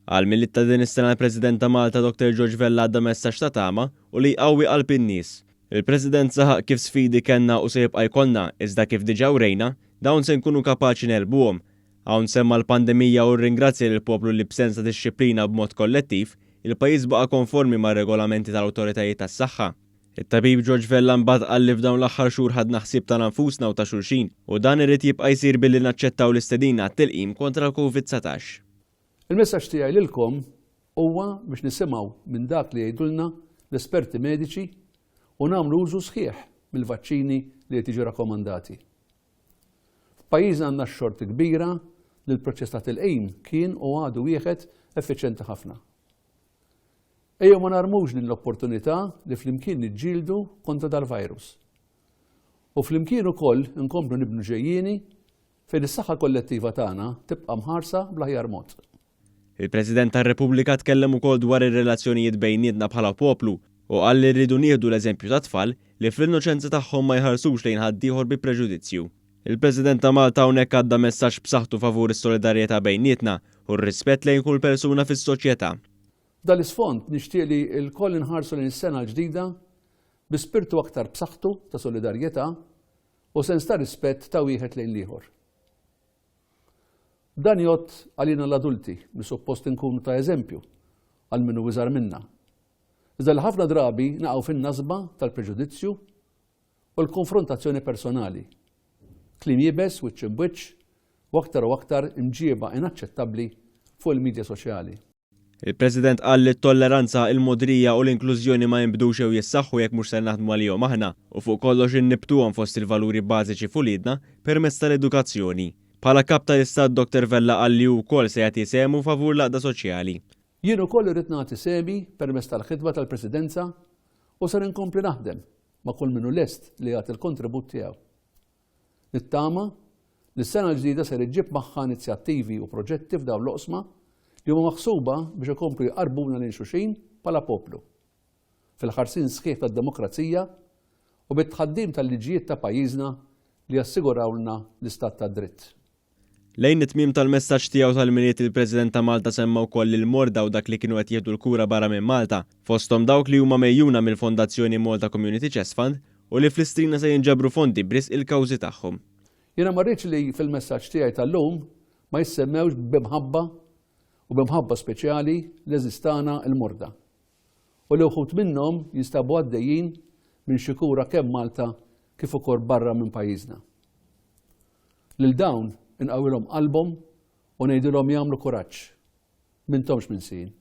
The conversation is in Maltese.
Għall-Milied ta' din is-sena l-President ta' Malta Dr George Vella għadda messaġġ ta' tama u li jqawwi qalb in-nies. Il-President saħaq kif sfidi kellna u se jibqa' jkollna iżda kif diġà wrejna, dawn se nkunu kapaċi negħlbuhom. Hawn semma l-pandemija u rringrazzja lill-poplu li b'sens ta' dixxiplina u b'mod kollettiv, il-pajjiż baqa' konformi mar-regolamenti tal-awtoritajiet tas-saħħa. It-tabib George Vella mbagħad qal li f'dawn l-aħħar xhur ħadna ħsieb tagħna nfusna u ta' xulxin u dan irid jibqa' jsir billi naċċettaw l-istedina għat-tilqim kontra l-Covid 19. Il-messaġġ tiegħi lilkom huwa biex nisimgħu minn dak li jgħidulna l-esperti mediċi u nagħmlu użu sħiħ mill-vaċċini li qed jiġu rakkomandati. F'pajjiżna għandna x-xorti kbira li l-proċess ta' tilqim kien u għadu wieħed effiċjenti ħafna. Ejjew ma narmux din l-opportunità li flimkien niġġieldu kontra dal-virus. U flimkien ukoll inkomplu nibnu ġejjieni fejn is-saħħa kollettiva tagħna tibqa' mħarsa bl-aħjar mod. Il-President tar-Repubblika tkellem ukoll dwar ir-relazzjonijiet bejnietna bħala poplu u qal li rridu nieħdu l-eżempju tat-tfal li fl-innoċenza tagħhom ma jħarsux lejn ħaddieħor bi preġudizzju. Il-President ta' Malta hawnhekk għadda messaġġ b'saħħtu favur is-solidarjetà bejnietna u r-rispett lejn kull persuna fis-soċjetà. F'dan l-isfond nixtieq li lkoll inħarsu lejn is-sena l-ġdida bi spirtu aktar b'saħħtu ta' solidarjetà u sens ta' rispett ta' wieħed lejn l-ieħor. Dan jgħodd għalina l-adulti li suppost inkunu ta' eżempju għal min hu iżgħar minna. Iżda li ħafna drabi naqgħu fin-nasba tal-preġudizzju u l-konfrontazzjoni personali. Kliem iebes wiċċ imb'wiċċ u aktar u aktar imġieba inaċċettabbli fuq il-midja soċjali. Il-President qal li t-tolleranza, il-mogħdrija u l-inklużjoni ma jinbdux jew jissaħħu jekk mhux ser naħdmu għalihom aħna u fuq kollox innibbtuhom fost il-valuri bażiċi f'uliedna permezz tal-edukazzjoni. Bħala Kap tal-Istat Dottor Vella qal li hu wkoll se jagħti sehmu favur l-għaqda soċjali. Jien ukoll irrid nagħti sehmi permezz tal-ħidma tal-Presidenza u ser inkompli naħdem ma' kull min hu lest li jagħti l-kontribut tiegħu. Nittama li s-sena l-ġdida ser iġġib magħha inizjattivi u proġetti f'dawn l-oqsma li huma maħsuba biex ikomplu jqarrbuna lejn xulxin bħala poplu, fil-ħarsien sħiħ tad-demokrazija u bit-tħaddim tal-liġijiet ta' pajjiżna li jassigurawlna l-istat tad-dritt. Lejn it-tmiem tal-messaġġ tiegħu tal-Milied il-President ta' Malta semma wkoll lill-morda u dak li kienu qed jieħdu l-kura barra minn Malta, fosthom dawk li huma megħjuna mill-Fondazzjoni Malta Community Chest Fund u li fl-Istrina se jinġabru fondi b'risq il-kawżi tagħhom. Jiena ma rridx li fil-messaġġ tiegħi tal-lum ma jissemmewx b'imħabba u b'imħabba speċjali l-għeżież tagħna l-morda u li wħud minnhom jinstabu għaddejjin minn xi kura kemm Malta kif ukoll barra minn pajjiżna. Lil dawn inqawwilhom qalbhom u ngħidilhom jagħmlu kuraġġ. M'intomx minsijin.